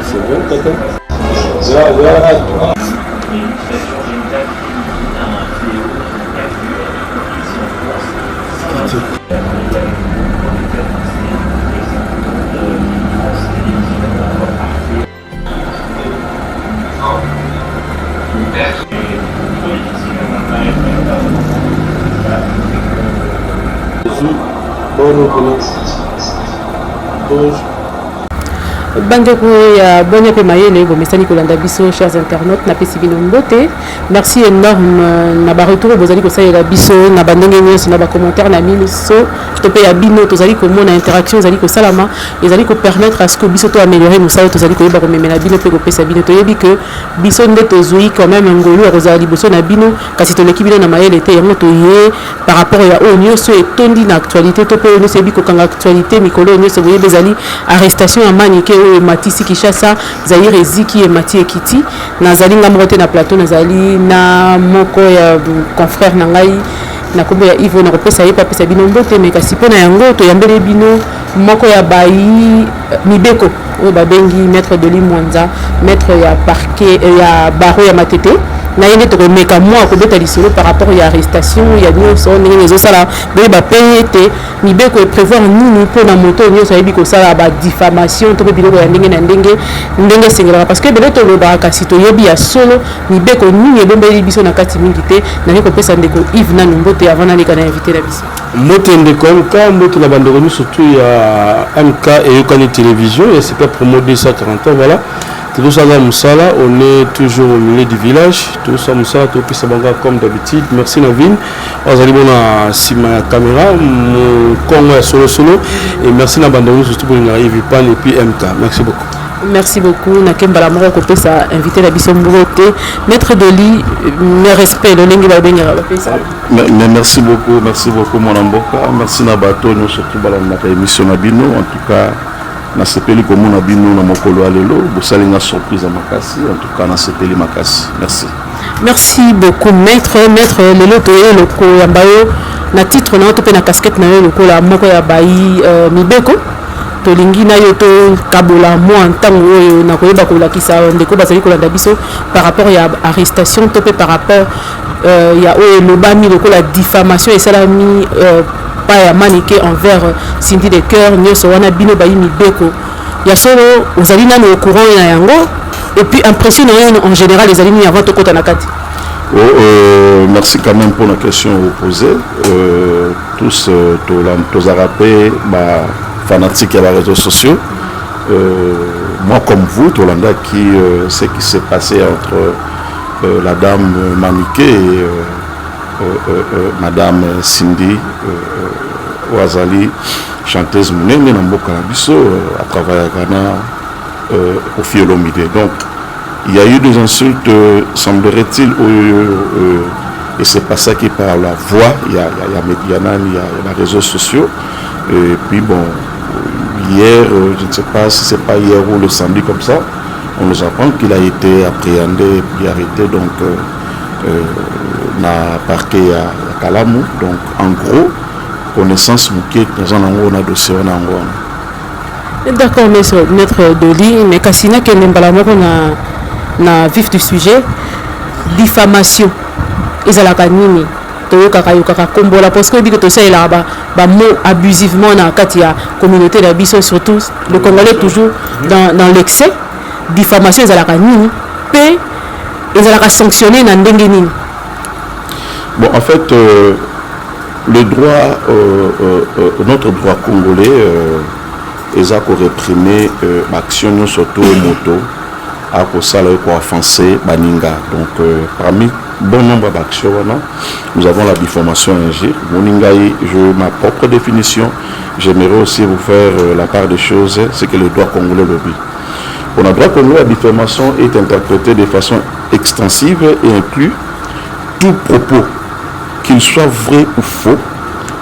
C'est bon, tata? Là, là, Bandeko ya bwania mpe mayele, bomesani kolanda biso. Chers internautes, napesi bino mbote. Merci énorme na baretour bozali kosalela biso na bandenge nyonso, na bacommentaire na biso to mpe ya bino. Tozali komona interaction ezali kosalama, ezali kopermettre à ce que biso to améliorer mosala. Tozali koyeba komemela bino mpe kopesa bino. Toyebi ke biso nde tozwi quand même ngolu ya kozala liboso na bino, kasi toleki bino na mayele te. Yango toye par rapport ya oyo nyonso etondi na actualité to mpe oyo nyonso eyebi kokanga actualité mikolo oyo nyonso. Boyebi, ezali arrestation ya Manike oyo ematisi Kinshasa, Zaire eziki, emati, ekiti. Nazali nga moko te na plateau, nazali na moko ya confrère na ngai na nkombo ya Ivo. Nakopesa ye mpe apesa bino mbote. Me kasi mpo na yango, toyambeli bino moko ya bayi mibeko oyo babengi Maître Doli Mwanza, maître ya parquet ya barreau ya Matete. Na ye nde tokomeka mwa kobeta lisolo par rapport ya arrestation ya nyonso ndenge ezosala. Boyeba mpe ete mibeko eprévoir nini mpona moto oyo nyonso ayebi kosala badifamation to mpe biloko ya ndenge na ndenge, ndenge esengelaka, parce que ebele tolobaka, kasi toyebi ya solo mibeko nini ebombeli biso na kati mingi te. Nali kopesa ndeko Yves nanu mbote avant naleka na invité na biso. Mbote ndeko MK, mbote na bandeko nyonso tu ya MK Eyokani Télévision ya CP Promo 243. Voilà, tozosala mosala, on est toujours au milieu du village. Tozosala mosala, topesa bango comme d'habitude. Merci na vine azali bona nsima ya caméra, mokongo ya solosolo, et merci na bandeko nyonso tu bolingaka Yves Pan et puis MK. Merci beaucoup. Merci beaucoup. Nake mbala moko kopesa invité na biso mbote. Maître Doli, mes respect. Lolenge babengaka bapesa. Merci beaucoup, merci beaucoup mwana mboka. Merci na bato nyonso tu balandaka émission na bino. En tout cas, nasepeli komona bino na mokolo ya lelo. Bosali nga surprise ya makasi. En tout cas, nasepeli makasi. Merci. Merci beaucoup, maître. Maître, lelo toye koyamba yo na titre na yo to mpe na casquette na yo lokola moko ya bayi mibeko. Tolingi na yo tokabola mwa ntango oyo na koyeba kolakisa ndeko bazali kolanda biso par rapport ya arrestation to mpe par rapport ya oyo elobami lokola diffamation esalami pa ya Manike envers Cindy de Cœur. Nyonso wana, bino bayi mibeko ya solo, ozali nano au courant na yango? Et puis impression na yo en général ezali nini avant tokɔta na kati? Oh, merci quand même pour la question posée. Tous, tozala mpe bafanatique ya baréseaux sociaux. Moi comme vous, tolandaki ce qui s'est passé entre la dame Manike et Madame Cindy oyo azali chanteuse monene na mboka na biso, atravaillaka na Koffi Olomide. Donc il y a eu des insultes, semblerait-il, et c'est passé qui par la voie, il y a, il y a, il y a les réseaux sociaux. Et puis bon, hier, je ne sais pas si c'est pas hier ou le samedi comme ça, on nous apprend qu'il a été appréhendé et puis arrêté donc na parquet à Kalamu. Donc en gros, connaissance moke naza nango na dossier wana, yango wana. D'accord, maître Doli. Mais kasi nakende mbala moko na vif du sujet. Diffamation ezalaka nini? Toyokaka yokaka kombola, parce que oyebi ke tosalelaka bamot abusivement na kati ya communauté na biso, surtout le Congolais, toujours dans l'excès. Diffamation ezalaka nini mpe ezalaka sanctionné na ndenge nini? Bon, en fait, le droit, notre droit congolais, eza koréprimer baaction nyonso to moto akosala oyo kooffenser baninga. Donc parmi bon nombre d'actions wana, nous avons la diffamation, injure. Moningai, je ma propre définition, j'aimerais aussi vous faire la part des choses, c'est que le droit congolais lobi. Pour le droit congolais, la diffamation est interprétée de façon extensive et inclut tout propos, qu'il soit vrai ou faux,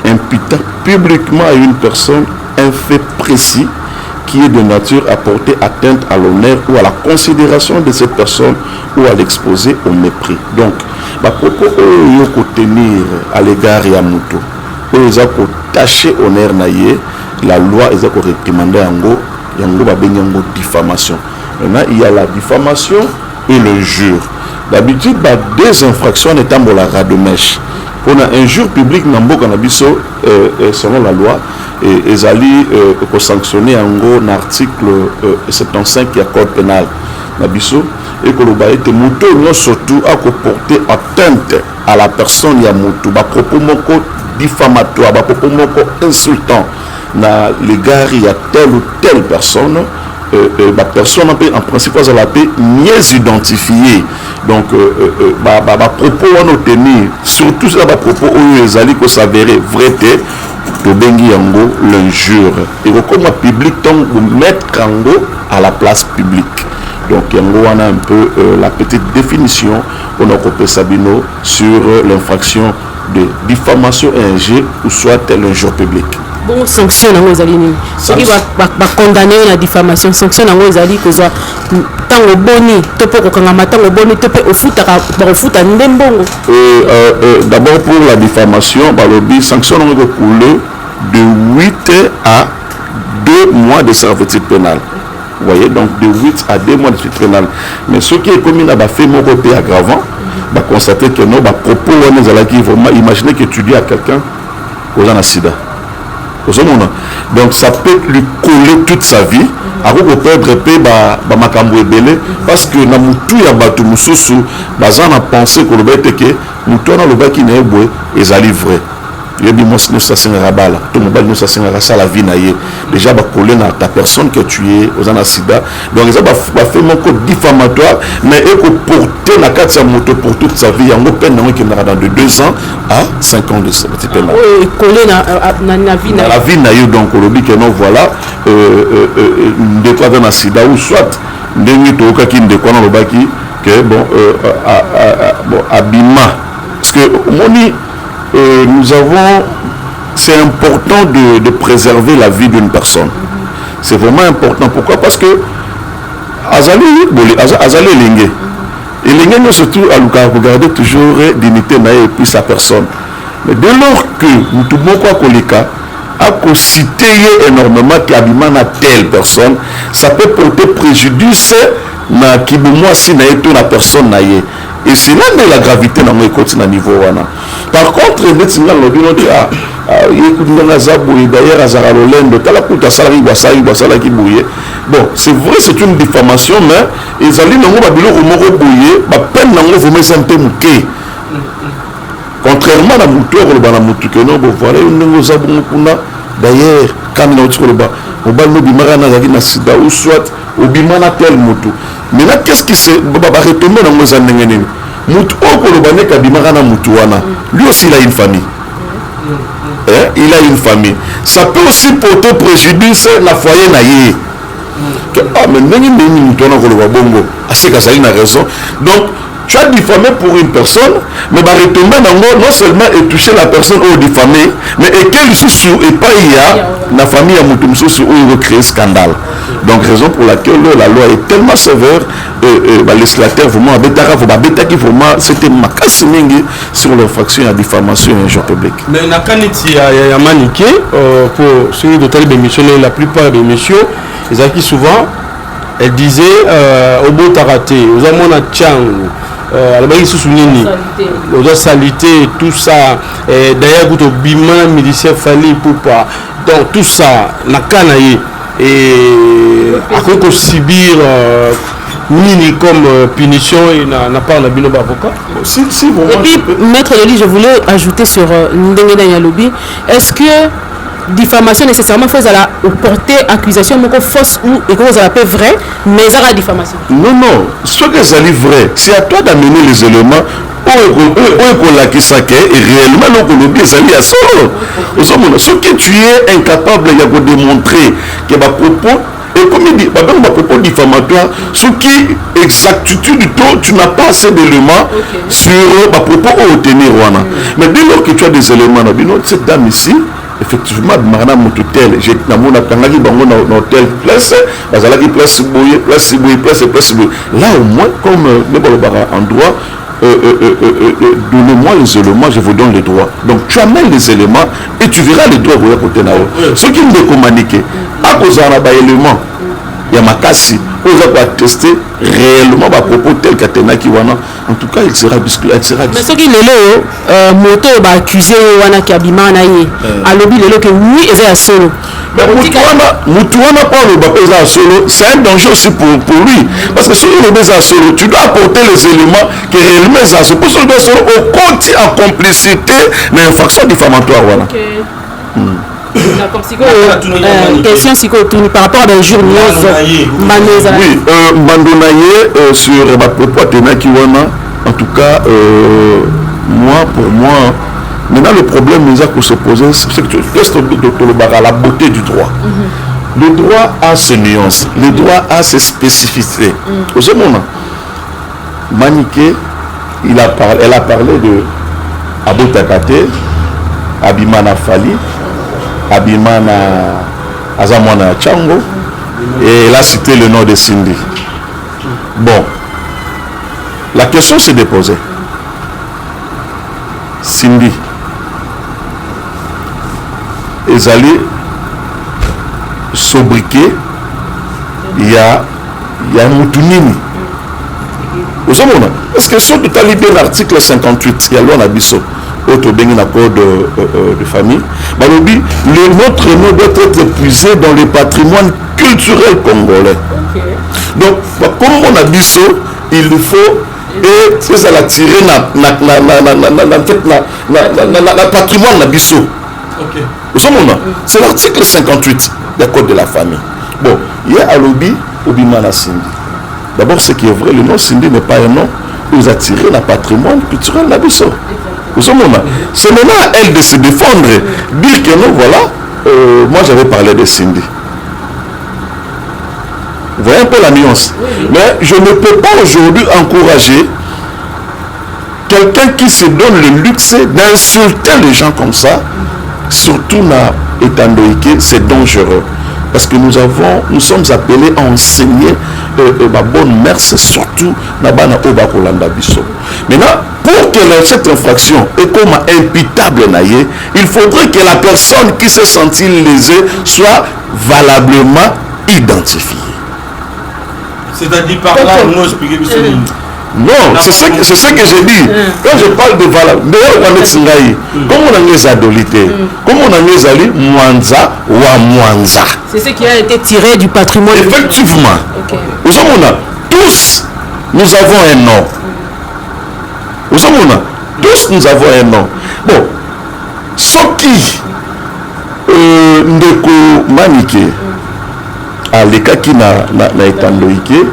imputant publiquement à une personne un fait précis. qui est de nature à porter atteinte à l'honneur ou à la considération de cette personne ou à l'exposer au mépris. Donc, bapropos oyo yo kotenir à l'égard ya moto oyo eza kotache honneur na ye, la loi eza koréprimander yango. Yango babengi yango diffamation. Maintenant, il y a la diffamation et l'injure. D'habitude, ba deux infractions etambolaka de mèche. Mpona injure publique na mboka na biso, selon la loi, ezali kosanctionne yango na article 75 ya code pénal na biso. Ekoloba ete moto nyonso tu akoporter atteinte à la personne ya moto, bapropos moko diffamatoire, bapropos moko insultant na l'égard ya telle ou telle personne, bapersonne mpe en principe azala mpe mieux identifié. Donc bapropos wana otenir, surtout eza bapropos oyo ezali kos'avérer vrai te, tobengi yango l'injure. Ekokoma public ntango bomettre yango à la place publique. Donc yango wana un peu la petite définition mpona kopesa bino sur l'infraction de diffamation et injure ou soit l'injure publique. Bongo sanction nango ezali nini? Soki bacondamner yo na diffamation, sanction nango ezali kozwa ntango boni, to mpe kokangama ntango boni, to mpe ofutaka, bakofuta nde mbongo? D'abord, pour la diffamation, balobi sanction nango ekokule de 8 à 2 mois de servitude pénale. Vous voyez, donc de 8 à 2 mois de servitude pénale. Mais ce qui est commis na bafait moko mpe aggravant, baconstater que non, bapropos wana ezalaki vraiment, imaginez que tu dis à quelqu'un oza na sida, ozomona, donc ça peut lui coller toute sa vie. Akoki koperdre mpe bamakambo ebele, parce que na motu ya bato mosusu baza na pensée koloba ete ke motu wana alobaki na ye boye ezali vrai. Yoyebi, mwasi nyonso asengaka bala to mobali nyonso asengaka asala vie na ye, déjà bakole na ta personne que tu es oza na sida. Donc eza bafait moko diffamatoire, mais ekoporte na kati ya moto pour toute sa vie. Yango peine nango ekendaka dans de 2 ans à 5 ans de servitude pénale. Oyo ekole na vie na la vie na yo. Donc olobi ke non, voilà, ndeko aza na sida, ou soit ndenge toyokaki ndeko wana alobaki ke bon, bon, abima, parce que omoni, nous avons c'est important de préserver la vie d'une personne. C'est vraiment important. Pourquoi? Parce que azali azali elenge, elenge nyonso surtout alukaka kogarder toujours dignité na ye et puis sa personne. Mais dès lors que mutu moko akoleka akociter ye énormément ke abima na telle personne, ça peut porter préjudice na kibomwasi na ye to na personne na ye, et c'est là nde la gravité nango ekoti na niveau wana. Par contre, neti nga nalobi no te, ah, ye kutu ndenge aza boye, d'ailleurs azalaka lolendo, tala kutu asalaki boye, asalaki boye, asalaki boye. Bon, c'est vrai, c'est une diffamation, mais ezali nango babiloko moko boye, bapeine nango vraiment eza mpe moke, contrairement na motu akoloba na motu ke non, bon, voilà, yo ndenge oza bongo kuna, d'ailleurs kami nauti koloba mobali no obimaka na azalaki na sida, ou soit obima na tel motu. Maintenant, qu'est-ce qui se baretombées nango eza ndenge nini? Motu oyo koloba ndenge abimaka na motu wana, lui aussi il a une famille. Hein? Il a une famille, ça peut aussi porter préjudice na foyer na ye que ah, mais ndenge nini motu wana koloba bongo, aseka azali na raison. Donc tu as diffamé pour une personne, mais baretombées nango non seulement etoucher la personne oyo diffamé, mais eke lisusu epai ya na famille ya motu mosusu oyo ekocréer scandale. Donc raison pour laquelle la loi est tellement sévère, balégislateur vraiment abetaka, babetaki vraiment, c'était makasi mingi sur l'infraction ya diffamation et injure publique. Mais na cas neti ya Manike, pour soki totali bémission, la plupart ya bémission ezalaki souvent, elle disait obotaka te, oza mwana ntiango, alobaki lisusu nini, oza salité, tout ça. D'ailleurs kuta obima na musicien Fally Ipupa. Donc tout ça, na cas na ye, akoki kosubir nini comme punition na part na bino baavocat? Si, et puis, maître Leli, je voulais ajouter sur ndenge nani alobi, est-ce que diffamation nécessairement faut ezala porter accusation moko fausse ou ekoki kozala mpe vrai, mais ezaka diffamation? Non, soki ezali vrai, c'est à toi d'amener les éléments oyo ekolakisa ke réellement eloko olobi ezali ya solo. Ozomona, soki tu es incapable ya kodémontrer ke bapropos ekomi, babenga bapropos diffamatoire, soki exactitude to tu n'as pas assez d'éléments sur bapropos oyo otenir wana. Mais dès lors que tu as des éléments na bino, cette dame ici Effectivement, abimaka na moto tel, namona akangaki bango na hôtel place, bazalaki place boye, place boye, place boye. Là au moins, comme nde balobaka en droit, donnez-moi les éléments, je vous donne les droits. Donc tu amènes les éléments et tu verras les droits koya kote na yo. Soki ndeko Manike akozala na baélément ya makasi oyo eza koattester réellement bapropos tel qu'atenaki wana, en tout cas il sera discuté, elle sera Mais soki lelo oyo moto oyo baaccuse ye wana ke abima na ye alobi lelo ke oui, eza ya solo. Mais mutu wana mpo aloba mpe eza ya solo, c'est un danger aussi pour lui, parce que soki olobi eza ya solo, tu dois apporter les éléments que réellement eza ya solo. Mpo soki olobi ya solo, okoti en complicité na infraction diffamatoire wana. D'accord. Sikoyo question sikoyo tuni par rapport à bainjure nyonso, mbano ezala? Oui, mbando na ye sur bapropos atenaki wana, en tout cas moi, pour moi, maintenant le problème eza ko se poser, c'est que tolobaka la beauté du droit. Le droit a ses nuances, le droit a ses spécificités. Ozomona Manike, il a parlé, elle a parlé de abotaka te, abima na Fally, abima na, aza mwana ya Tshangu, et elle a cité le nom de Cindy. Bon, la question s'est déposée: Cindy ezali sobriquet ya mutu nini? Ozomona, parce que soki totali bien l'article 58 ya loi na biso oyo tobengi na code de famille, balobi le notre nom doit être puisé dans le patrimoine culturel congolais. Donc bakombo na biso, il faut ezala tiré na patrimoine na biso. Ozomona, c'est l'article 58 ya code de la famille. Bon, ye alobi obima na Cindy. D'abord, ce qui est vrai, le nom Cindy n'est pas un nom oyo tiré na patrimoine culturel na biso. Ozomona, c'est maintenant à elle de se défendre, dire que non, voilà, moi j'avais parlé de Cindy. Vous voyez un peu la nuance? Mais je ne peux pas aujourd'hui encourager quelqu'un qui se donne le luxe d'insulter les gens comme ça, surtout na etando eke, c'est dangereux. Parce que nous sommes appelés à enseigner ma bonne mœurs, surtout na bana oyo bakolanda biso. Maintenant, pour que cette infraction est comme imputable na ye, il faudrait que la personne qui s'est sentie lésée soit valablement identifiée. C'est-à-dire par là, nous expliquer biso nini? Non, c'est ce que j'ai dit. Quand je parle de valable, d'ailleurs, on est ngai. Comme on a ezali te, comme on a ezali Mwanza wa Mwanza. C'est ce qui a été tiré du patrimoine. Effectivement. Ozomona, tous, nous avons un nom. Ozomona, tous nous avons un nom. Bon, soki ndeko Manike alekaki na etando ike,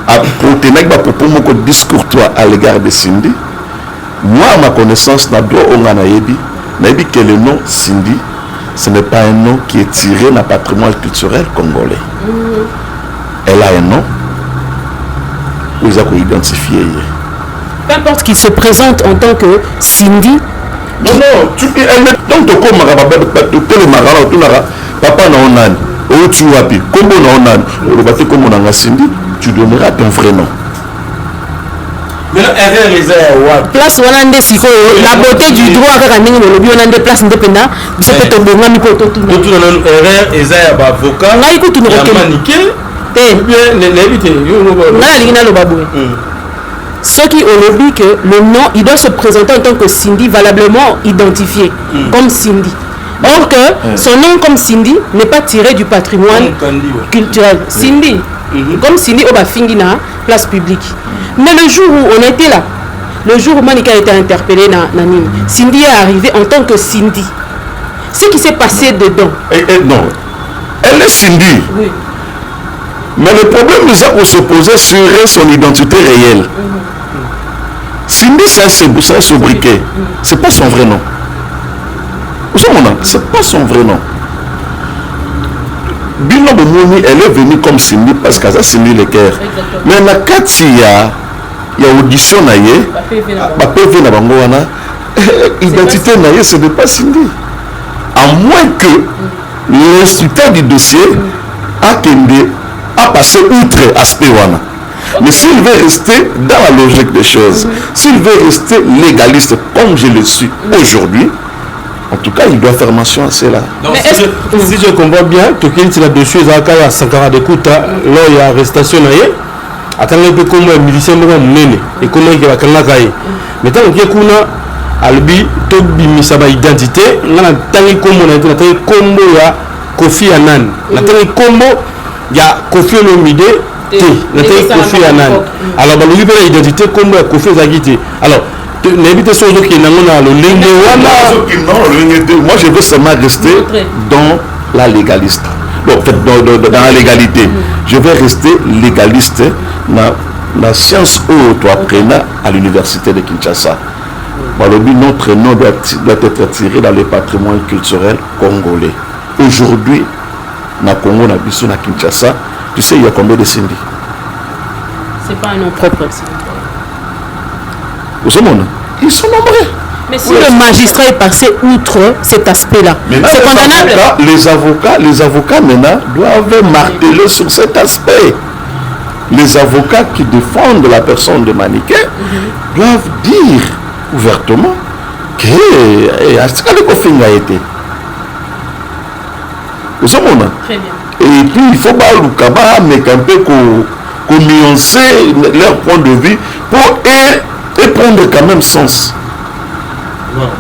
aprotenaki bapropos moko discourtois à l'égard de Cindy, moi, à ma connaissance, na droit oyo nga nayebi que le nom Cindy, ce n'est pas un nom qui est tiré na patrimoine culturel congolais. Elle a un nom oyo eza koidentifie ye. Peu importe qu'il se présente en tant que Cindy. Non, non, donc tokomaka, totelemaka wana, otunaka papa na yo nani, outi wapi, kombo na yo nani, oloba te kombo na nga Cindy, tu donneras ton vrai nom. Maintenant, erreur eza ya wapi? Place wana nde sikoyo la beauté du droit, kaka ndenge bolobi wana nde place nde mpenza biso mpe tobongami mpo totuna. Totuna nanu, erreur eza ya baavocat Ngai kutu ya Manike te ou bien nayebi te, yo ngai nalingi naloba boye: soki olobi que le nom, il doit se présenter en tant que Cindy, valablement identifié comme Cindy, or que son nom comme Cindy n'est pas tiré du patrimoine Comme Kandi, ouais. culturel. Cindy comme Cindy oyo bafingi na place publique. Mais le jour où on était là, le jour où Manika a été interpellé na nini, Cindy est arrivé en tant que Cindy. Ce qui s'est passé dedans, Et non, elle est Cindy, mais le problème eza koseposer sur son identité réelle. Cindy, c'est un sobriquet, c'est pas son vrai nom. Ozomona, c'est pas son vrai nom. Bino bomoni, elle est venue comme Cindy parce qu'aza Cindy Le Cœur, mais na kati ya audition na ye, bapv na bango wana, identité na ye, ce n'est pas Cindy. À moins que l'instructeur du dossier akende apasser outre aspect wana. Mais s'il veut rester dans la logique des choses, s'il veut rester légaliste comme je le suis aujourd'hui, en tout cas, il doit faire mention à cela. Donc, si je comprends bien, tokei na dossier ezalaka ya Sankara Dekuta lors ya arrestation na ye, atangaki mpe kombo ya milicien moko ya monene, ekomaki bakangaka ye. Mais ntango okie kuna, alobi tobimisa baidentité. Nga natangi kombo na ye te, natangi kombo ya Kofi Annan, natangi kombo ya Kofi Olomide te, natangi Kofi Annan. Alors balobi mpe na identité, kombo ya Kofi ezalaki te. Alors nayebi te soki ozokende yango na lolenge wana. Non, moi je veux seulement rester dans la légaliste. Bon, en fait, dans la légalité. Je vais rester légaliste dans la science oyo toapprena à l'université de Kinshasa. Balobi, notre nom doit être tiré dans le patrimoine culturel congolais. Aujourd'hui, na Congo, na biso, na Kinshasa, tu sais, il y a combien de Cindy? C'est pas un nom propre. Ozomona, ils sont nombreux. Mais si le magistrat est passé outre cet aspect-là, c'est condamnable. Les avocats maintenant doivent marteler sur cet aspect. Les avocats qui défendent la personne de Maniquet doivent dire ouvertement que atikali kofinga ye te. Ozomona? Très bien. Et puis il faut baluka bameka mpe konuancer leur point de vue pour et prendre quand même sens.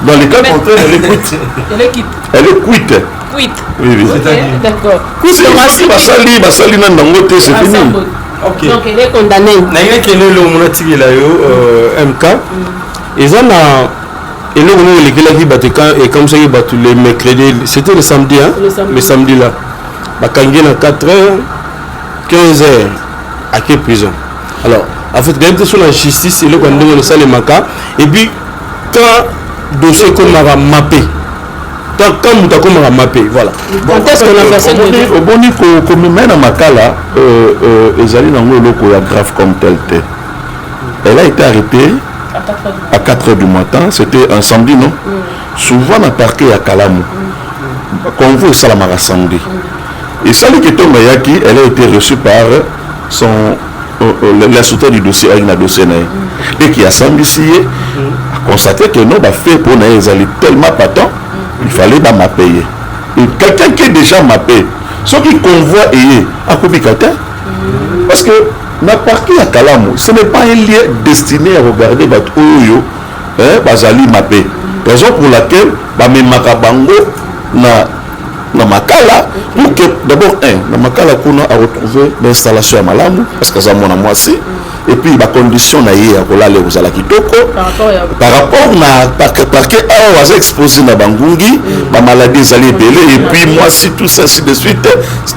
Dans le cas contraire, elle est cuite. Elle est quitte. Elle est cuite. Cuite. Oui. Ok, d'accord. Cuite. Si basali basali nani nango te, c'est fini. Ok. Donc elle est condamnée. Nalingi eloko mona tikela yo, MK. Eza na eloko moko elekelaki bato, ekamisaki bato le mercredi, c'était le samedi, hein? Le samedi. Le samedi là, bakangi ye na 4 heures, 15 heures ake prison. Alors en fait, nayebi te so na justice eloko ya ndenge esalemaka. Et puis quand dossier ekomaka mape, quand moto akomaka mape, voilà. Quand est-ce qu'on a versé le Oboni, komema ye na Makala, ezali nango eloko ya grave comme tel te. Elle a été arrêtée À 4 heures. À 4 heures du matin, c'était un samedi, non? Souvent na parquet ya Kalamu, convoi esalamaka samedi. Esali ke ntongo ayaki, elle a été reçue par son l'instructeur du dossier. Ayaki na dossier na ye et qui asambisi ye, aconstaté que non, bafaits mpo na ye ezali tellement patent, il fallait bamape ye. Et quelqu'un qui est déjà mappé, soki convoi eye, akobika te, parce que na parquet ya Kalamu, ce n'est pas un lieu destiné à regarder bato oyo, hein, bazali mappé. Raison pour laquelle bamemaka bango na Makala, pour que d'abord, un, na Makala kuna aretrouver l'installation ya malamu, parce que aza mwana mwasi, et puis bacondition na ye ya kolala ekozala kitoko Par rapport à par rapport na parquet awa, aza exposé na bangungi, bamaladi ezali ebele, et puis mwasi, tout ça, ainsi de suite,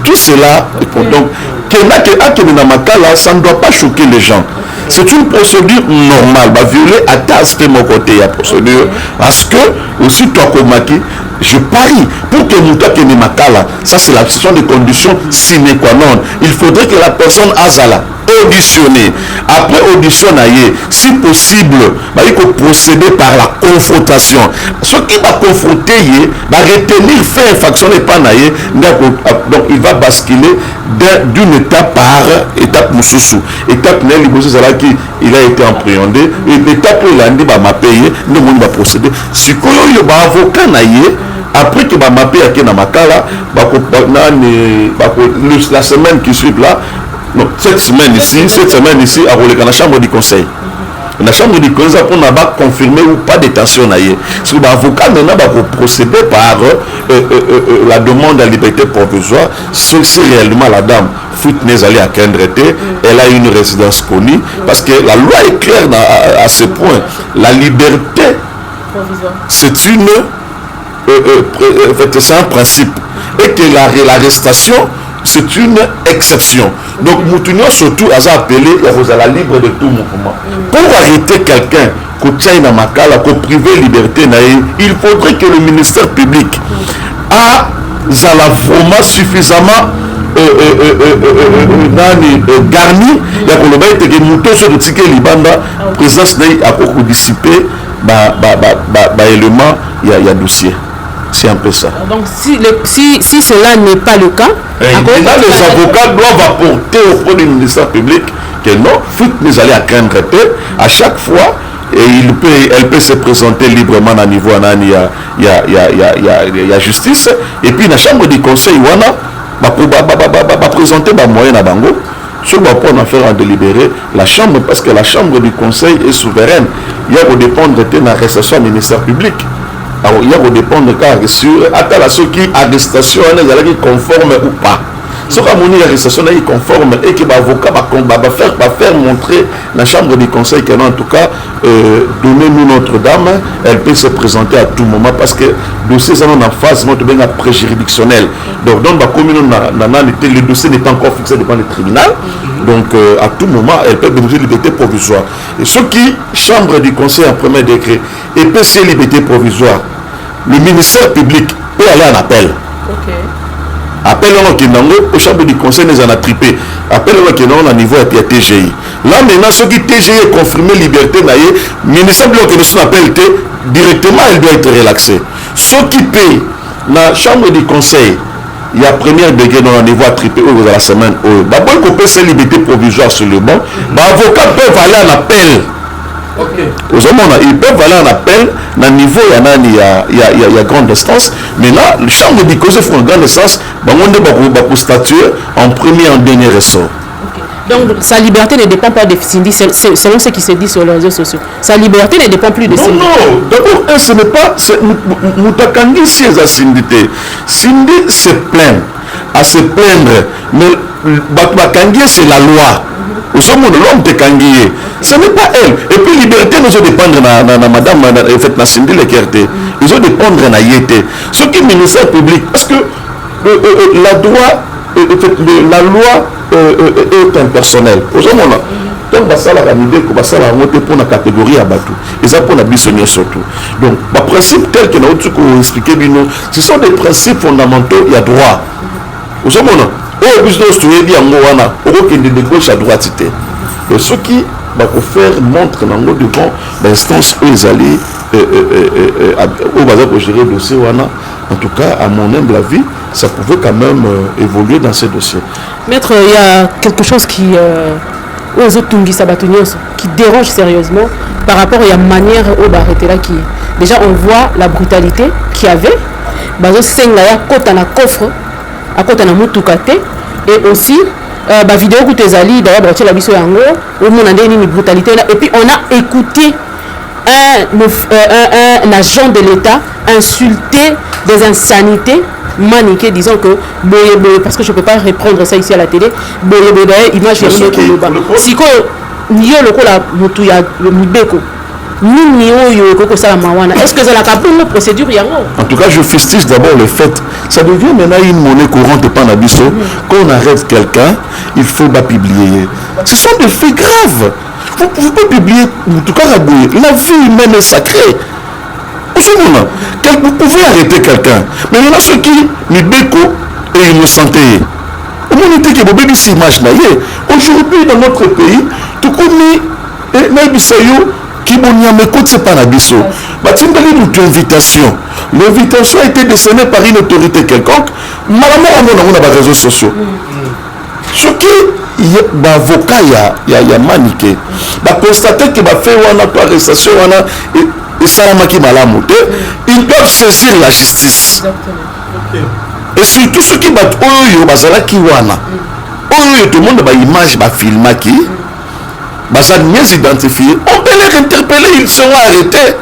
tout cela. Donc kendake, akende na Makala, ça ne doit pas choquer les gens. C'est une procédure normale. Baviole ata aspect moko te ya procédure, parce que aussi toakomaki, je parie, pour que moto akende Makala, ça c'est la, ce sont des conditions sine qua non. Il faudrait que la personne azala auditionnée. Après audition na ye, si possible, bayi koprocéder par la confrontation. Soki baconfronte ye, baretenir fait infraction epa na ye nde donc il va basculer d'une étape par étape mosusu. Étape na ye liboso ezalaki il a été appréhendé, et étape oyo elandi, bamape ye, nde omoni baprocédé. Sikoyo oyo baavocat na ye, après que bamape, ake na Makala, bako nani, bako la semaine qui suit là, non, cette semaine ici, cette semaine ici, akoleka na chambre du conseil. Na chambre du conseil mpona baconfirmer ou pas détention na ye. Parce que baavocat maintenant bakoprocéder par la demande à liberté provisoire, si réellement la dame, fuite na ezali à craindre te, elle a une résidence connue, parce que la loi est claire à ce point: la liberté provisoire, c'est une en fait, c'est un principe et que l'arrestation, c'est une exception. Donc mutu nyonso surtout aza appelé ya kozala libre de tout mouvement. Pour arrêter quelqu'un, kotia ye na Makala, kopriver liberté na ye, il faudrait que le ministère public azala vraiment suffisamment nani, garni ya koloba ete ke moto soki totiki ye libanda, présence na ye akoki kodisipe baélément ya dossier. C'est un peu ça. Donc si cela n'est pas le cas, et là, les avocats doivent apporter auprès du ministère public que non, fuite nous allons à craindre à chaque fois, et elle peut se présenter librement à niveau il y a, il y a, il y a, il y a, il y a, il y a justice, et puis la chambre du conseil wana ba présenter ba moyen na bango sur ba pour en faire en délibéré la chambre, parce que la chambre du conseil est souveraine. Il y a redépendre de l'arrestation du ministère public. Alors il y a redépendre car sur attends la ceux qui arrestation est conforme ou pas. Ce qui a montré l'arrestation est conforme et que l'avocat va faire montrer la chambre du conseil que non, en tout cas, donnez-nous notre dame, elle peut se présenter à tout moment parce que dossier ça en phase notre bien préjuridictionnel. Donc la commune le dossier n'est pas encore fixé devant le tribunal. Donc à tout moment elle peut bénéficier de liberté provisoire. Et ce qui chambre du conseil en premier degré et peut se liberté provisoire, le ministère public peut aller en appel. Okay. Appel en Kinango, au chambre du conseil, nous en a tripé. Appel en Kinango, au niveau de la TGI. Là, maintenant, ce qui TGI est confirmé, liberté, ministère public qui nous appelle directement, elle doit être relaxée. Ce qui paye, la chambre du conseil, il y a premier degré dans le niveau attripé, où la semaine, d'abord, il peut se liberté provisoire sur le banc. L'avocat peut aller en appel. Okay. Ils peuvent aller en appel dans le niveau il y a grande instance, mais là, le chambre du conseil fait une grande instance, on va statuer en premier et en dernier ressort. Okay. Donc sa liberté ne dépend pas de Cindy, selon ce qui se dit sur les réseaux sociaux. Sa liberté ne dépend plus de Cindy. Non, d'abord, ce n'est pas. Moutakandi, si elle a Cindy, Cindy se plaint, à se plaindre, mais Bakangi, c'est la loi. L'homme de Kanguier, ce n'est pas elle. Et puis liberté nous dépendre na madame en fait na Cindy Lekerté. Ils ont dépendre na yété. Ce qui est ministère public, parce que la droit, en fait, la loi est impersonnelle. Donc basala ramide ko basala monter pour la catégorie à bateau. Et ça pour la bissonnière surtout. Donc le principe tel que nous avons expliqué bino, ce sont des principes fondamentaux, il y a droit. Oh, business to bien wana okende de gauche à droite. Et ce qui va faire montre devant l'instance où ils allaient où va gérer le dossier wana. En tout cas, à mon humble avis, ça pouvait quand même évoluer dans ces dossiers. Maître, il y a quelque chose qui qui dérange sérieusement par rapport à la manière où arrêté là qui déjà on voit la brutalité qu'il y avait. Bazo senga ya kota na coffre à côté na mutuka te, et aussi ba vidéo que tezali d'ailleurs ba la biso yango au monde ndeni ni brutalité là, et puis on a écouté un agent de l'État insulter des insanités maniquées, disant que boye boye, parce que je peux pas reprendre ça ici à la télé, boye boye d'ailleurs image ya loba siko yo lokola mutu ya mibeko nini oyo ekoko sala mawana, est-ce que ça la bonne procédure yango? En tout cas, je fustige d'abord le fait, ça devient maintenant une monnaie courante et pas na biso. Quand on arrête quelqu'un, il faut pas publier. Ce sont des faits graves. Vous pouvez pas publier, en tout cas, la vie humaine est sacrée. Vous pouvez arrêter quelqu'un, mais il y en a ceux qui mibeko et innocenté. Au moment où il y a image aujourd'hui dans notre pays, tout comme qui c'est pas na biso. Batimbali nous invitation. L'invitation a été décernée par une autorité quelconque. Malheureusement, on a des réseaux sociaux. Ce qui avocat ya maniqué, ba constater que ba fait wana to arrestation wana et salamaki malamu te, ils doivent saisir la justice. Et surtout ceux qui battent oyo bazalaki wana. Oyo tout le monde ba image ba filmaki. Baza mieux identifié, on peut les interpeller, ils seront arrêtés.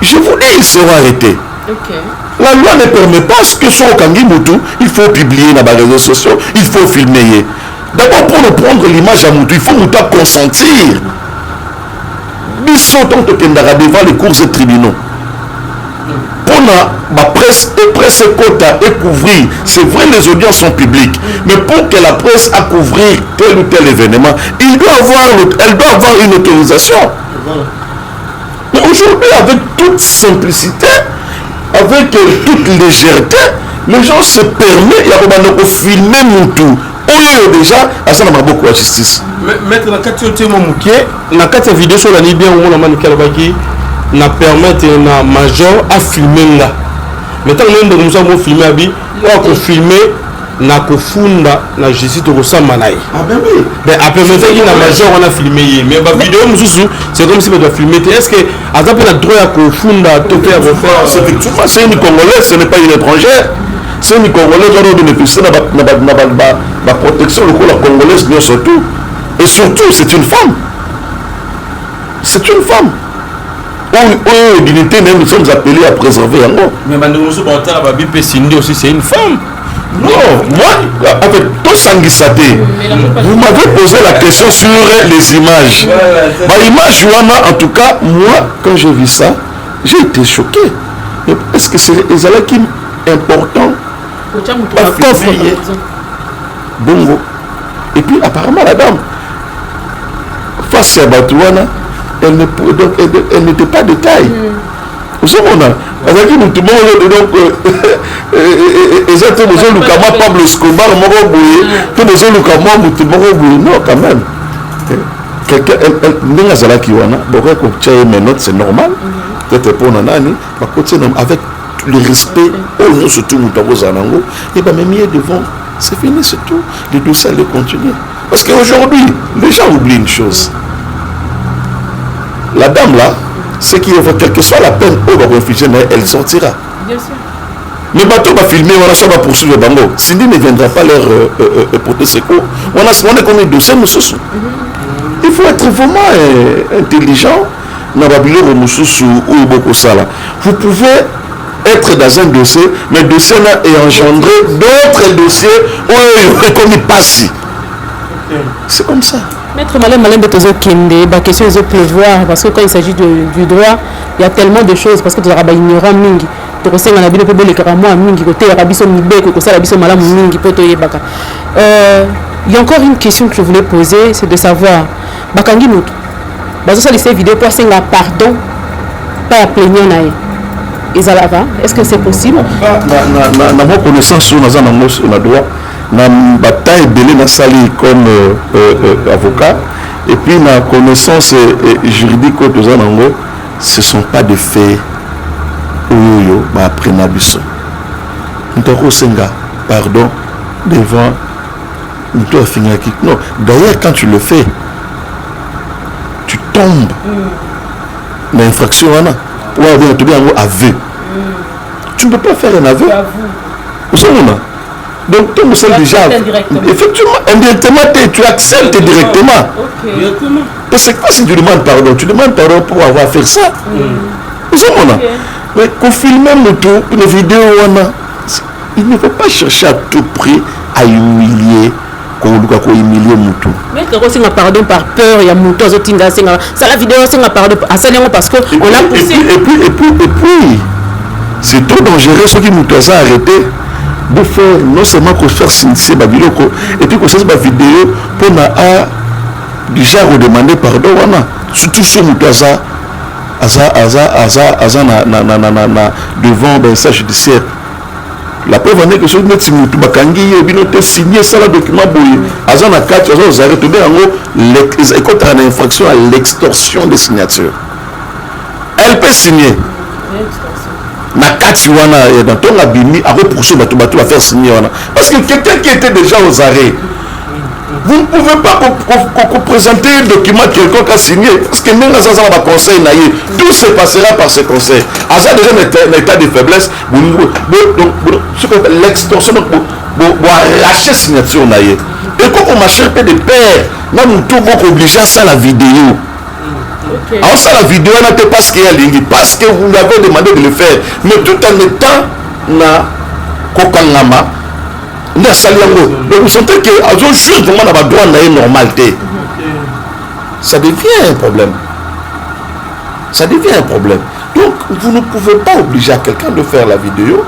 Je vous dis, ils seront arrêtés. Okay. La loi ne permet pas ce que soit Kangi Moutou, il faut publier dans les réseaux sociaux, il faut filmer. D'abord, pour nous prendre l'image à Moutou, il faut Moutou consentir. Biso tant que Kendara devant les cours et tribunaux. Pour la presse, et presse quota et couvrir, c'est vrai, les audiences sont publiques, mais pour que la presse a couvrir tel ou tel événement, elle doit avoir une autorisation. Mais aujourd'hui, avec toute simplicité, avec toute légèreté, les gens se permettent, il y a pas de filmer Moutou. Oyo déjà, ça n'a pas beaucoup la justice. Maître, la carte la carte vidéo sur la Libye, on a maniqué la baki, na permettre na major à filmer là. Mais ntango moi ndeko mosusu akofilme, abi oyo akofilme na kofunda na justice, tokosamba na ye. Ah ben oui. Mais apermettaki na major wana filme ye, mais bavideo mosusu, c'est comme si bato bafilme te. Est ce que aza mpe na droit ya kofunda to mpe ya kofaire? Effectivement, c'est une Congolaise, ce n'est pas une étrangère. C'est une Congolaise, on doit bénéficier de la protection de la Congolaise, bien surtout. Et surtout, c'est une femme. C'est une femme. Oh, dignité, même nous sommes appelés à préserver yango. Mais bandeko mosusu baotala, babi mpe Cindy aussi, c'est une femme. Non, moi, en fait, tosangisa te. Vous m'avez posé la question sur les images. Bah, image wana, en tout cas, moi, quand j'ai vu ça, j'ai été choqué. Mais est-ce que c'est ezalaki important? Kotia moto na coffre. Bongo. Et puis, apparemment, la dame, face à bato wana, elle ne donc elle n'était pas de taille. Ozomona, azalaki motu moko, donc eza te bozoluka mwa Pablo Escobar moko boye to bozoluka mwa motu moko boye. Non, quand même, quelqu'un, ndenge azalaki wana, bokoki kotia ye menotte, c'est normal. Peut-être mpona nani bakotia avec le respect oyo nyonso tu moto akozala nango e bamemi ye devant, c'est fini, c'est tout. Le dossier allait continuer, parce qu'aujourd'hui les gens oublient une chose: la dame là, ce qui est, quelle que soit la peine oyo bakoinflige na ye, elle sortira. Bien sûr. Mais bato bafilme wana, so bapoursuivre bango, Cindy ne viendra pas leur porter secours. Wana wana ekomi dossier mosusu. Il faut être vraiment intelligent na babiloko mosusu oyo bokosala. Vous pouvez être dans un dossier, mais dossier na engendré d'autres dossiers oyo ekomi pasi. C'est comme ça. Maître Malem Malembe, tozokende, baquestion ezopleuvoir, parce que quand il s'agit du droit, il y a tellement de choses, parce que tozalaka baignorant mingi. Tokosenga na bino mpe bolekaka mwa mingi koteyaka biso mibeko, kosala biso malamu mingi mpo toyebaka. Il y a encore une question que je voulais poser, c'est de savoir, bakangi moto, bazosalisa vidéo mpo asenga pardon pa ya plaignant na ye, ezalaka? Est ce que c'est possible? Na mwa connaissance oyo naza nango na droit, na bata ebele nasali comme avocat, et puis na connaissance juridique oyo toza nango, ce sont pas des faits oyo oyo baaprena biso. Moto akosenga pardon devant moto afingaki? Non. D'ailleurs, quand tu le fais, tu tombes na infraction wana oyo abenga, tobenga yango aveu. Tu ne peux pas faire un aveu, ozomona. Donc ntango osali déjà, effectivement, indirectement te, tu acceptes directement. Parce que si tu demandes pardon, tu demandes pardon pour avoir fait ça, ozomona. Mais kofilme moto une vidéo wana, il ne faut pas chercher à tout prix à humilier, koluka kohumilie motu. Maître, kosenga pardon par peur ya moto azotinda asenga, sala vidéo, asenga pardon, asali yango parce que on l'a poussé. Et puis c'est trop dangereux. Soki moto aza arrêté, bofaire non seulement kofaire signer babiloko et puis kosalisa bavideo mpona a déjà redemander pardon wana, surtout so moto aza na devant bainstance judiciaire. La preuve en est que soki neti motu bakangi ye, bino te signe, esala document boye, aza na kati, aza ozare, tobe yango ekotaka na infraction à l'extorsion de signature. Elle peut signer na kati wana, na ntongo abimi, akopoursuivre bato, bato bafaire signer wana, parce que quelqu'un qui était déjà aux arrêts, vous ne pouvez pas présenter un document quelconque a signé, parce que ndenge aza na baconseil na ye, tout se passera par ce conseil. Aza déjà na état de faiblesse. Donc ce qu'on appelle l'extorsion, donc boarrache signature na ye, ekokomarcher mpe de pair na motu moko obligé asala vidéo. Aosala vidéo wana te parce que ye alingi, parce que vous lui avez demandé de le faire, mais tout en étant na kokangama nde asali yango. Donc vous sentez que azojouir vraiment na badroit na ye normal te. Ça devient un problème, ça devient un problème. Donc vous ne pouvez pas obliger à quelqu'un de faire la vidéo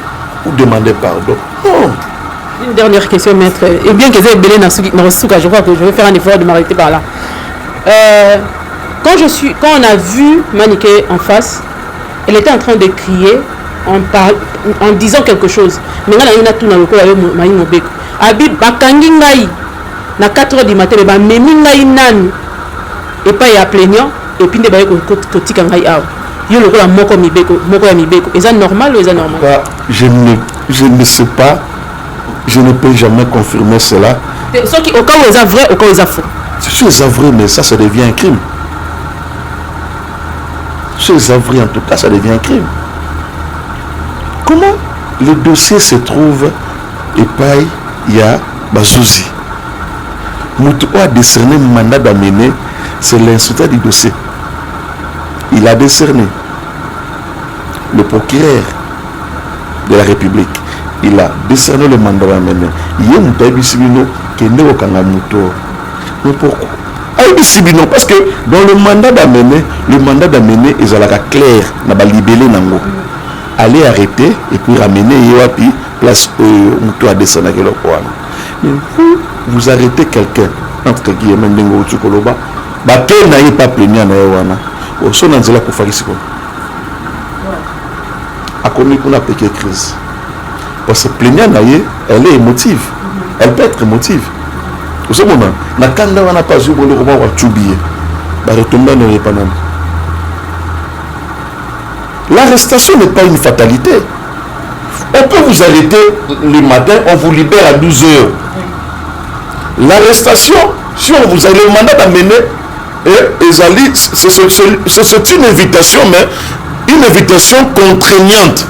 ou demander pardon, non. Une dernière question, maître. Et bien que ebele na suka, je crois que je vais faire un effort de m'arrêter par là. Quand on a vu Maniké en face, elle était en train de crier en disant quelque chose. Mais nga na tuna lokola yo mai mobeko. Abi bakangi ngai na 4 heures du matin, mais bamemi ngai nanu epai ya plaignant et puis nde baye kotika ngai awa. Yo lokola moko mibeko, moko ya mibeko, eza normal ou eza normal? Pas, je ne sais pas, je ne peux jamais confirmer cela. Soki au cas où eza vrai, au cas où eza faux. Si eza vrai, mais ça devient un crime. Si eza vrai, en tout cas, ça devient un crime. Comment le dossier se trouve epai ya bazuzi? Moto oyo a décerné mandat d'amener, c'est l'instructeur du dossier. Il a décerné. Le procureur de la République, il a décerné le mandat d'amener. Ye moto ayebisi bino kende kokanga moto. Mais pourquoi ayebisi bino? Parce que dans le mandat d'amener, le mandat d'amener ezalaka clair na balibele nango: aller arrêter et puis ramener ye wapi? Place oyo moto adescendaki eloko wana. Mais vous, vous arrêtez quelqu'un, entre guillemets, ndenge outi koloba, bake na ye pa plaignant na ye wana, so na nzela akufaki, sikoyo akomi kuna, apeke crise, parce que plaignant na ye, elle est émotive, elle peut être émotive. Ozomona na kanda wana mpe azwi boloko moko, atubi ye, baretombe na ye epa nani? L'arrestation n'est pas une fatalité. On peut vous arrêter le matin, on vous libère à 12 heures. L'arrestation, si on vous a le mandat d'amener, ezali, c'est une invitation, mais une invitation contraignante.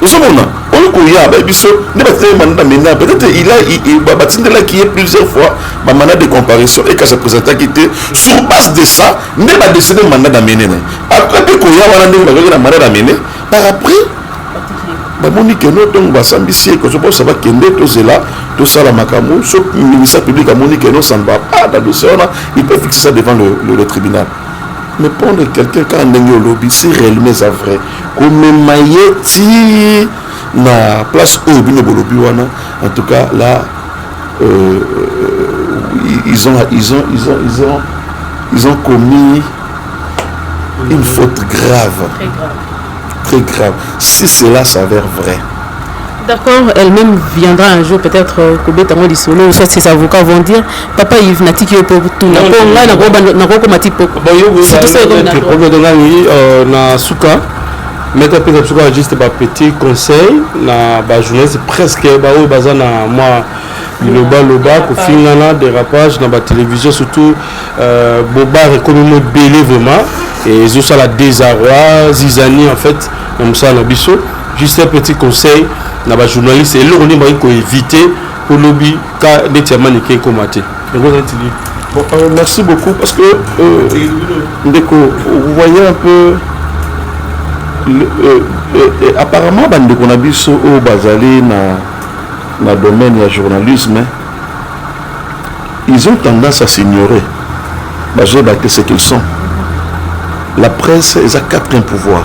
Ozomona oyo koya bayebi biso nde batindeli mandat d'amener. Peut-être il a batindelaki ye plusieurs fois bamandat de comparution eka se présentaki te. Sur base de ça nde badécider mandat d'amener na ye. Après mpe koya wana, ndenge bazwaki na mandat d'amener, par après bamoni que non, ntongo basambisi ye, kozobosa bakende, tozela, tosala makambo. So ministère public amoni que non, ça ne va pas dans dossier wana, il peut fixer ça devant le tribunal. Mais prendre quelqu'un kaka ndenge olobi, si réellement eza vrai, komema ye ti na place oyo bino bolobi wana, en tout cas là, ils ont commis une faute grave. Très grave. Très grave, si cela s'avère vrai. D'accord, elle-même viendra un jour peut-être kobeta ngo lisolo, soit ses avocats vont dire. Papa Yves, natiki yo po tuna po ngai nakokoma ti poko. Surtout ça ekomi na droit. Problème ngai na suka, maître apesa biso kaka juste bapetit conseil na bajournaliste presque baoyo baza na mwa bilobaloba, kofingana, dérapage na batélévision, surtout bobar ekomi mo ebele vraiment, ezosala désarroi, zizanie en fait na mosala na biso. Juste un petit conseil na bajournaliste, eloko nini bakoki koéviter po lobi ka neti ya Manike ekóma te? Yango eza neti nini? Bon, merci beaucoup parce que ndeko, vous voyez un peu apparemment bandeko na biso oyo bazali na domaine ya journalisme, ils ont tendance à s'ignorer, bazoyeba te ce qu'ils sont. La presse eza quatrième pouvoir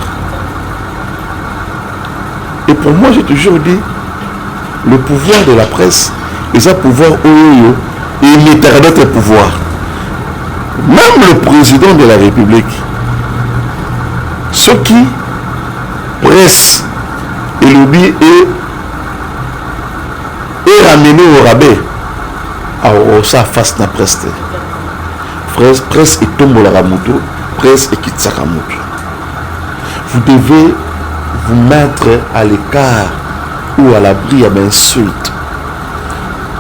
et pour moi, j'ai toujours dit, le pouvoir de la presse eza pouvoir oyo imitaka d'autres pouvoirs. Même le président de la République, soki presse elobi e ramener au rabais, aosa face na presse te. Presse etombolaka moto, presse ekitisaka moto. Vous devez vous mettre à l'écart ou à l'abri ya bainsulte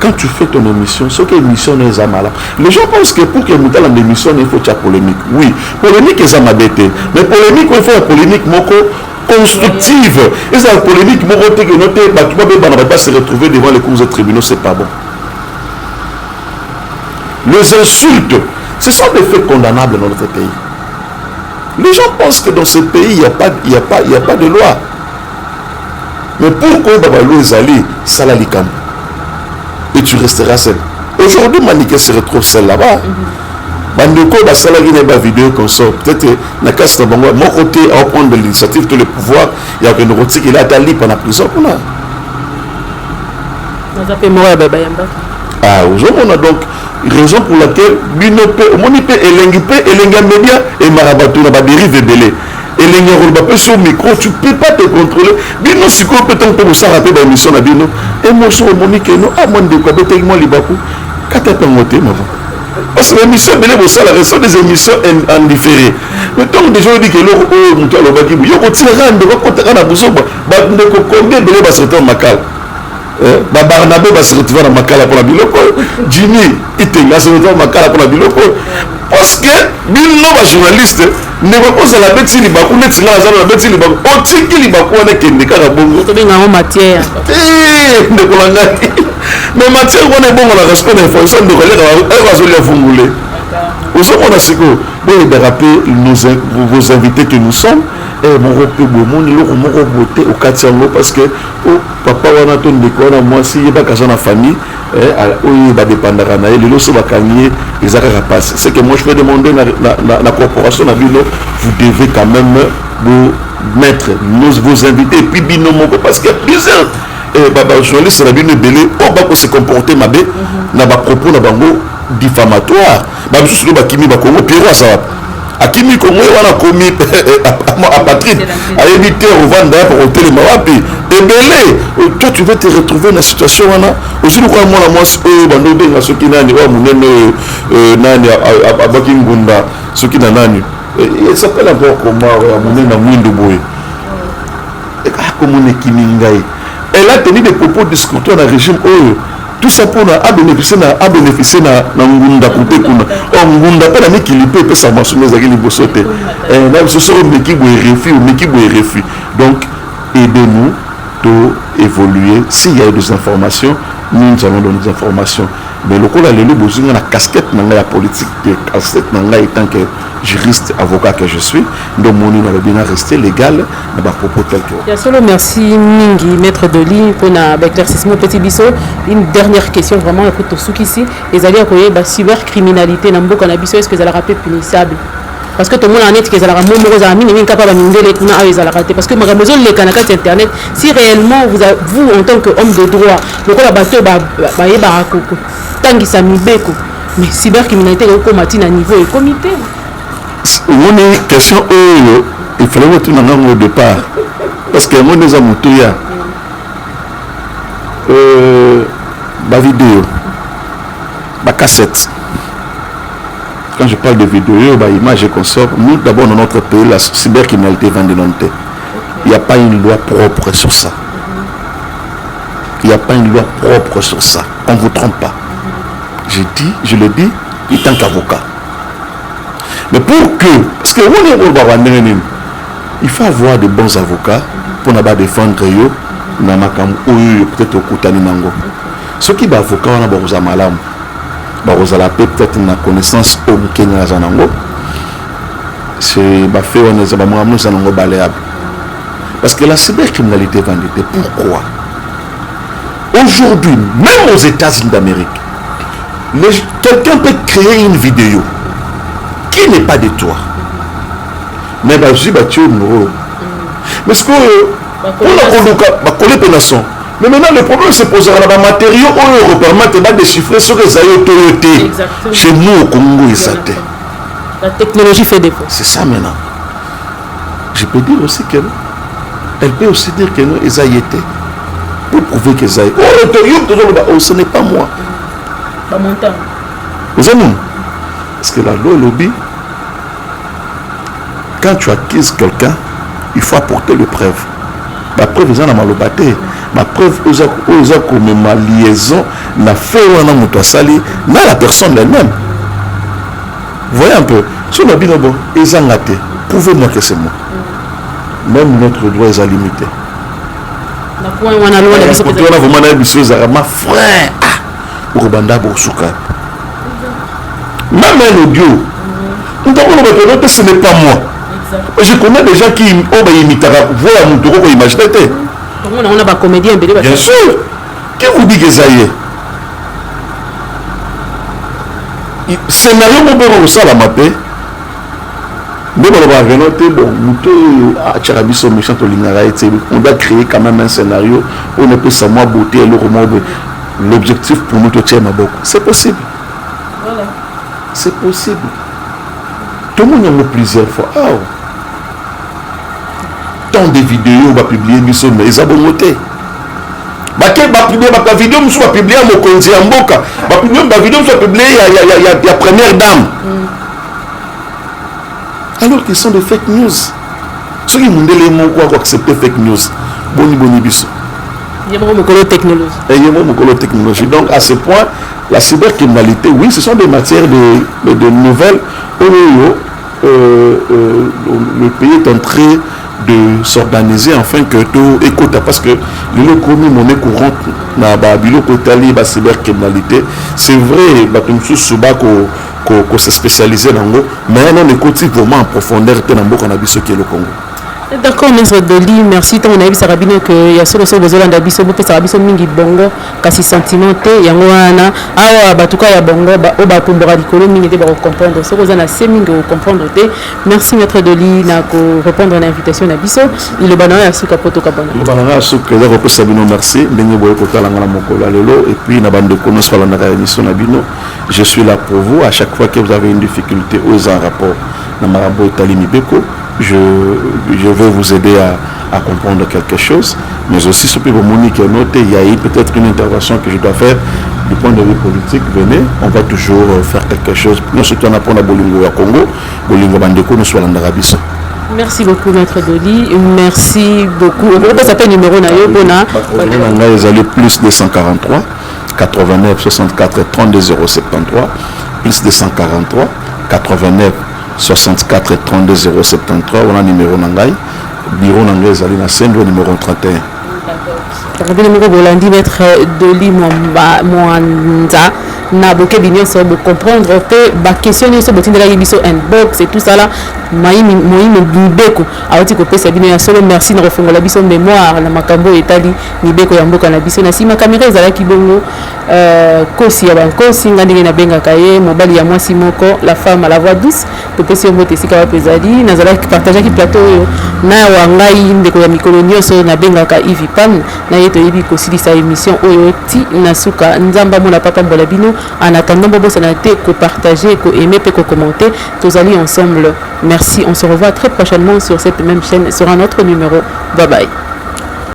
quand tu fais ton émission. Soki émission no eza malamu, les gens pensent que pour que moto alanda émission no, il faut tia polémique. Oui, polémique eza mabe te, mais polémique oyo, il faut ya polémique moko constructive. Ezala polémique moko te que no te bato babebana, bato se retrouver devant les cours et tribunaux, c'est pas bon. Les insultes, ce sont des faits condamnables dans notre pays. Les gens pensent que dans ce pays, il n'y a pas, il y a pas, il y a pas de loi. Mais pourquoi baloi ezali? Sala likambo et tu resteras seul. Aujourd'hui, Manike se retrouve seul là-bas. Bandeko basalaki na bavideo consort, peut-être na kasi na bango moko te aoprendre l'initiative to le pouvoir ya kokende kotikela ata lipa na prison kuna. Naza mpe moko ya bayambaki. Ah, ozomona? Donc raison pour laquelle bino mpe omoni mpe elengi, mpe elengi ya média emaka bato na badérive ebele. Elengi ya koloba mpe sur micro, tu peux pas te contrôler. Bino sikoyo mpe ntango mpe kosala mpe baémission na bino, émotion, omoni que non, ah, mwa ndeko abetaki mwa libaku, kata mpe yango te mava. Parce que émission ebele bosalaka sont des émissions en différé. Mais ntango déjà oyebi ke eloko oyo moto alobaki, yo kotika kaka ndeko akotaka na buzoba. Bandeko combien ebele base retrouve Makala, babarnabe base retrouve na Makala mpona biloko oyo, Jimmy Itenga ase retrouve Makala mpona biloko oyo, parce que bino bajournaliste, ndeko akozala abeti libaku neti nga naza na abeti libaku, otiki libaku wana ekende kaka bongo. Tobenga yango matière. Ndeko na ngai, mais matière wana ebongolaka sikoyo na information. Ndeko aliaka, azolia fungule. Ozomona sikoyo, boyebaka mpe vos invités que nous sommes moko mpe bomoni eloko moko boye te okati yango, parce que papa wana to ndeko wana mwasi yebaka aza na famille oyo badépendaka na ye. Lelo so bakangi ye, eza kaka passe. C'est que moi je peux demander na corporation na bino, vous devez quand même vous mettre vos invités et puis bino moko, parce que plusieurs bajournaliste na bino ebele oyo bakose comporter mabe na bapropos na bango diffamatoire. Bamisusu nde bakimi bakongo. Pierrot aza wapi? Akimi Kongo ye wana, akomi apatride, ayebi te ovanda ya kotelema wapi. Ebele, toi tu veux te retrouver na situation wana, ozwi lokola mwana mwasi oyo bando obenga soki nani, oyo monene oyo nani abwaki ngunda soki na nani, il s'appelle encore comment, ya monene na mwindu boye, akomona ekimi ngai. Elle a tenu des propos discourtois na régime oyo, tout ça mpona abénéficie na ngunda kote kuna. Or ngunda mpe na mikili mpe epesa masumu ezalaki liboso te na biso. Soki omeki boye, refus, omeki boye, refus. Donc aidez-nous to évoluer. S'il y a eu des informations, nous, nous allons donner des informations. Mais lokola lelo bozwi nga na casquette na ngai ya politique te, casquette na ngai tant que juriste, avocat que je suis, nde omoni nalobi na rester légal na bapropos tel que. Ya solo, merci mingi, maître Doli, mpona baéclaircissement opesi biso. Une dernière question vraiment eko tosukisi, ezali ya koyeba cybercriminalité na mboka na biso, est ce que ezalaka mpe punissable? Parce que tomona neti ke ezalaka mo moko, ezalaka mingimingi kaka bamindele kuna, awa ezalaka te. Parce que makambo ezoleka na kati ya internet, si réellement vous, vous en tant que homme de droit, lokola bato oyo bayebaka kotangisa mibeko, mais cybercriminalité ekokóma ti na niveau ekomi te? Omoni, question oyo il fallait kotuna ngango au départ, parce que yango nde eza motuya. Bavideo, bacassette, quand je parle de vidéo, bah, images et consorts, nous d'abord, dans notre pays, la cybercriminalité vend te. Il n'y a pas une loi propre sur ça. Il n'y a pas une loi propre sur ça. On ne vous trompe pas. Je dis, je le dis, en tant qu'avocat. Mais pour que, parce que il faut avoir de bons avocats pour ne pas défendre yo na makambo oyo peut-être okutani nango. Soki ba avocat wana bakozala malamu, bakozala mpe peut-être na connaissance oyo moke nga aza nango, c'est bafe wana eza bamakambo eza nango balayable, parce que la cybercriminalité evandi te. Pourquoi aujourd'hui, même aux États-Unis d'Amérique, quelqu'un peut créer une vidéo qui n'est pas de toi, mais bazwi batie numéro, mais sikoyo mpona koluka bakole mpe na son. Mais maintenant, le problème se posera na bamatériaux oyo ekopermettre badéchiffrer soki ezali yo to yo te. Chez nous au Congo, eza te. La technologie fait défaut. C'est ça. Maintenant, je peux dire aussi que elle peut aussi dire que non, eza ye te. Pour prouver que eza ye, oh, yo tozoloba, oh, ce n'est pas moi. Bamontant. Ozomona, parce que la loi elobi, quand tu accuses quelqu'un, il faut apporter le preuve. Bapreuve eza na maloba te, bapreuve oyo eza komema liaison na fait wana moto asali na la personne elle-même. Voyez un peu, so na bino, bon, ezanga te, prouvez-moi que c'est moi. Même notre droit eza limité. Na point wana, loi na biso. Kote wana vraiment nayebi biso ezalaka ma frein. Ah, okobanda bosuka même un audio, moto akoloba peno te, ce n'est pas moi. Je connais des gens qui oyo baimitaka voix ya moto, okoko imagine te. Tomona ngo na bacomédien ebele. Bien sûr. Qui vous dit que eza ye? Scénario moko mpe kosalama mpe nde balobaka veno te. Bon, moto oyo atiaka biso méchant, tolingaka ye te. On doit créer quand même un scénario oyo napesa mwa beauté, eloko moko boye. L'objectif pour nous, totia maboko, c'est possible. Voilà. C'est possible, tomoni yango plusieurs fois awa. Tant de vidéos bapublie biso, mais eza bongo te. Bake bapublie bavideo mosusu, bapublie ya mokonzi ya mboka, bapublie bavideo mosusu, bapublie ya première dame, alors qu'ils sont des fake news. Soki mondele moko akoaccepte fake news, boni boni biso? Ye moko mokolo technologie. Et ye moko mokolo technologie. Donc à ce point, la cybercriminalité, oui, ce sont des matières de nouvelles oyo le pays est en train de s'organiser afin que to ekota, parce que lelo ekomi monnaie courante na babiloko etali bacybercriminalité. C'est vrai, bato mosusu bako ko se spécialiser nango, mais nano ekoti vraiment en profondeur te na mboka na biso ki le Congo. D'accord, maître Doli, merci. Ntango nayebisaka bino ke ya solo solo bozolanda biso, bopesaka biso mingi bongo, kasi sentiment te. Yango wana awa batuka ya bongo oyo bapumbwaka likolo mingi te bakocomprendre. Soki oza na se mingi, okocomprendre te. Merci, maître Doli, na korépondre na invitation na biso. Liloba na yo ya suka po tokabona. Liloba na ngai ya suka eza kopesa bino merci ndenge boye kotala nga na mokolo ya lelo, et puis na bandeko nyonso balandaka émission na bino. Je suis là pour vous à chaque fois que vous avez une difficulté oyo eza en rapport na makambo etali mibeko. Je vais vous aider à comprendre quelque chose, mais aussi soki bomoni que note, il y a eu peut-être une intervention que je dois faire du point de vue politique, venez, on va toujours faire quelque chose. Nyonso twana mpona bolingo ya Congo, bolingo bandeko nyonso balandaka biso. Merci beaucoup, maître Doli, merci beaucoup. Okopesa mpe numéro na yo mpona Na ngai ezali plus 243 89 64 32 073, plus 243 89 64 32 073. Wana numéro na ngai. Bureau na ngai ezali na Sendwe numéro 31. Bino moko bolandi maître Doli Mwanza na bokebi nyonso, bocomprendre mpe baquestion nyonso botindelaki biso inbox et tout ça là. Moyimi mibeko awuti kopesa bino ya solo merci na kofongola biso mémoire na makambo oyo etali mibeko ya mboka na biso. Na nsima kamera ezalaki bongo kosi ya bankosi, nga ndenge nabengaka ye, mobali ya mwasi moko, la femme à la voix douce. Topesi yo mbote esika wapi ezali. Nazalaki partageaki plateau oyo na wa ngai ndeko ya mikolo nyonso nabengaka Ivi Pan. Na ye toyebi kosilisa émission oyo ti na suka. Nzambe amona papambola bino. En attendant, bobosana te kopartager, koaimer mpe kocommenter. Tozali ensemble. Merci, on se revoit très prochainement sur cette même chaîne, sur un autre numéro. Bye bye.